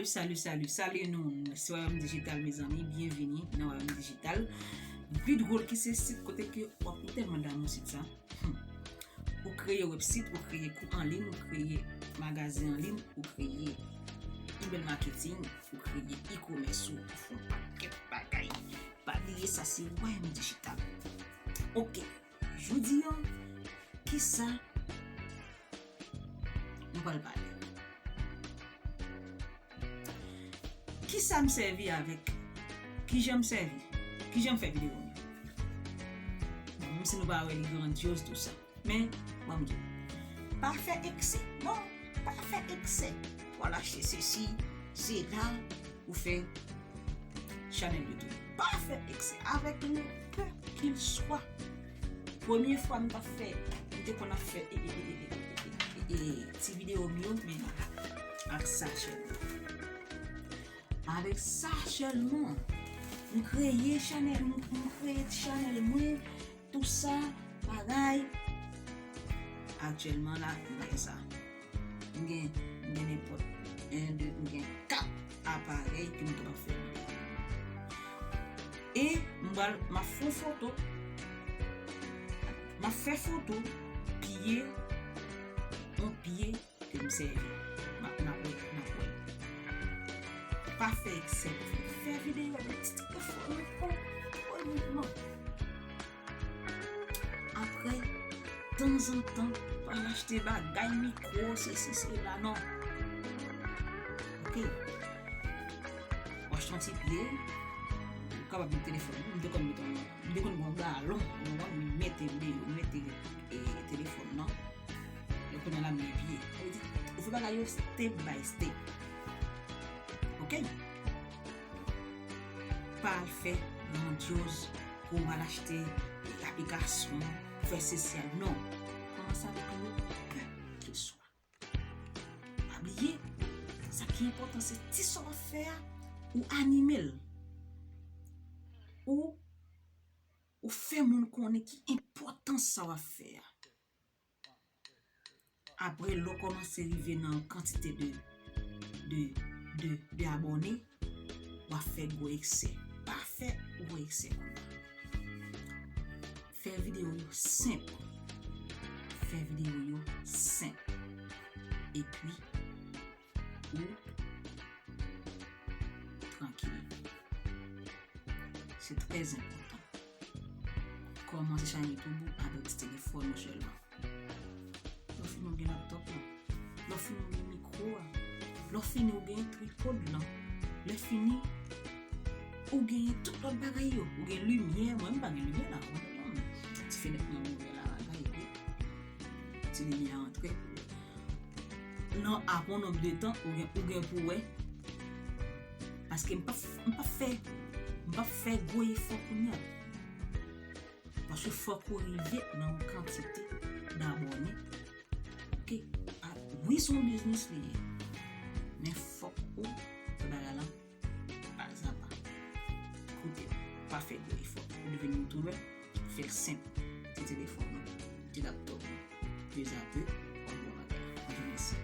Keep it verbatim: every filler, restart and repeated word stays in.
Salut, salut, salut nou. Se Wayòm Dijital, mezanmi. Byenvini nan Wayòm Dijital. Pi dwòl ki se sit kote ke w ap, ou tèlman damou sit sa. Hmm. Ou kreye website, ou kreye kou an liy, ou kreye magazen an liy, ou kreye email marketing, ou kreye e-commerce, ou fè yon pakèt bagay. Pa bliye sa se Wayòm Dijital. Ok, jodi a, kisa nou pral pale? Kisa m sèvi avèk? Kijan m sèvi? Kijan m fè videyo m yo? Bon, menm si nou pa wè li grandyoz tou sa. Men, ban m di w, pa fè eksè. Non, pa fè eksè. Ou al achte sesi, sela, ou fè chanèl YouTube. Pa fè eksè. Avec le peu qu'il soit. Premye fwa m t ap fè, m te konn ap fè e, e, e, e, e, e, e, e, ti videyo m yo, men ak sa sèlman. Avèk sa sèlman, m kreye chanèl, m, m kreye ti chanèl mwen, tou sa, bagay. Aktyèlman la, m pa gen sa. M gen, m gen nenpòt en, de, m gen kat aparèy ke m kapab fè. E m pral, m ap fè yon foto. M ap fè foto pye, yon pye ke m sèvi. M ap, n ap wè, n ap wè. Pa fè eksè. Fè videyo avèk ti, ti efò, non, pa, pa, non. Apre, tanzantan, pa al achte bagay, mikwo, sesi, sela, non. Ok. Ou achte yon ti pye, ou kapab met telefòn. M te konn met yon, m te konn gen yon galon, yon, m mete videyo, m mete, e, telefòn nan. E kounye a la m gen pye. Sa vle di, ou fè bagay yo step by step. Ok? Pa al fè grandyoz, pou w al achte aplikasyon, pou fè sesi a. Non. Kòmanse avèk yon pèp ke swa. Pa bliye, sa ki enpòtan, se ti sa w ap fè a, ou anime l. Ou, ou fè moun konnen ki enpòtans sa w ap fè a. Apre, lè w kòmanse rive nan yon kantite de, de, de, de abòne, w ap fè gwo eksè. Pa fè gwo eksè konsa. Fè videyo yo senp. Fè videyo yo senp. Epi, ou trankil. Se trè enpòtan. Kòmanse chanèl YouTube ou avèk ti telefòn ou sèlman. Lè w fini ou gen laptop lan. Lè w fini ou gen mikwo a. Lè w fini ou gen tripod lan. Lè fini ou gen tout lòt bagay yo. Ou gen limyè, mwen m pa gen limyè la. Ti fenèt mwen m ouvè la bagay epi ti limyè a antre. Nan apre yon nonb de tan ou gen, ou gen pou wè. Paske m p ap, m p ap fè, m p ap fè gwo efò kounye a. Paske fòk ou rive nan yon kantite dabòne. Ok? A, wi, se yon biznis li ye. Men fòk ou fè bagay la pa a pa. Koute, pa fè gwo efò. Ou deveni youtubè, fè l senp. Ti telefòn ou, ti laptop ou, peu à peu, w ap bon bagay. Mèsi.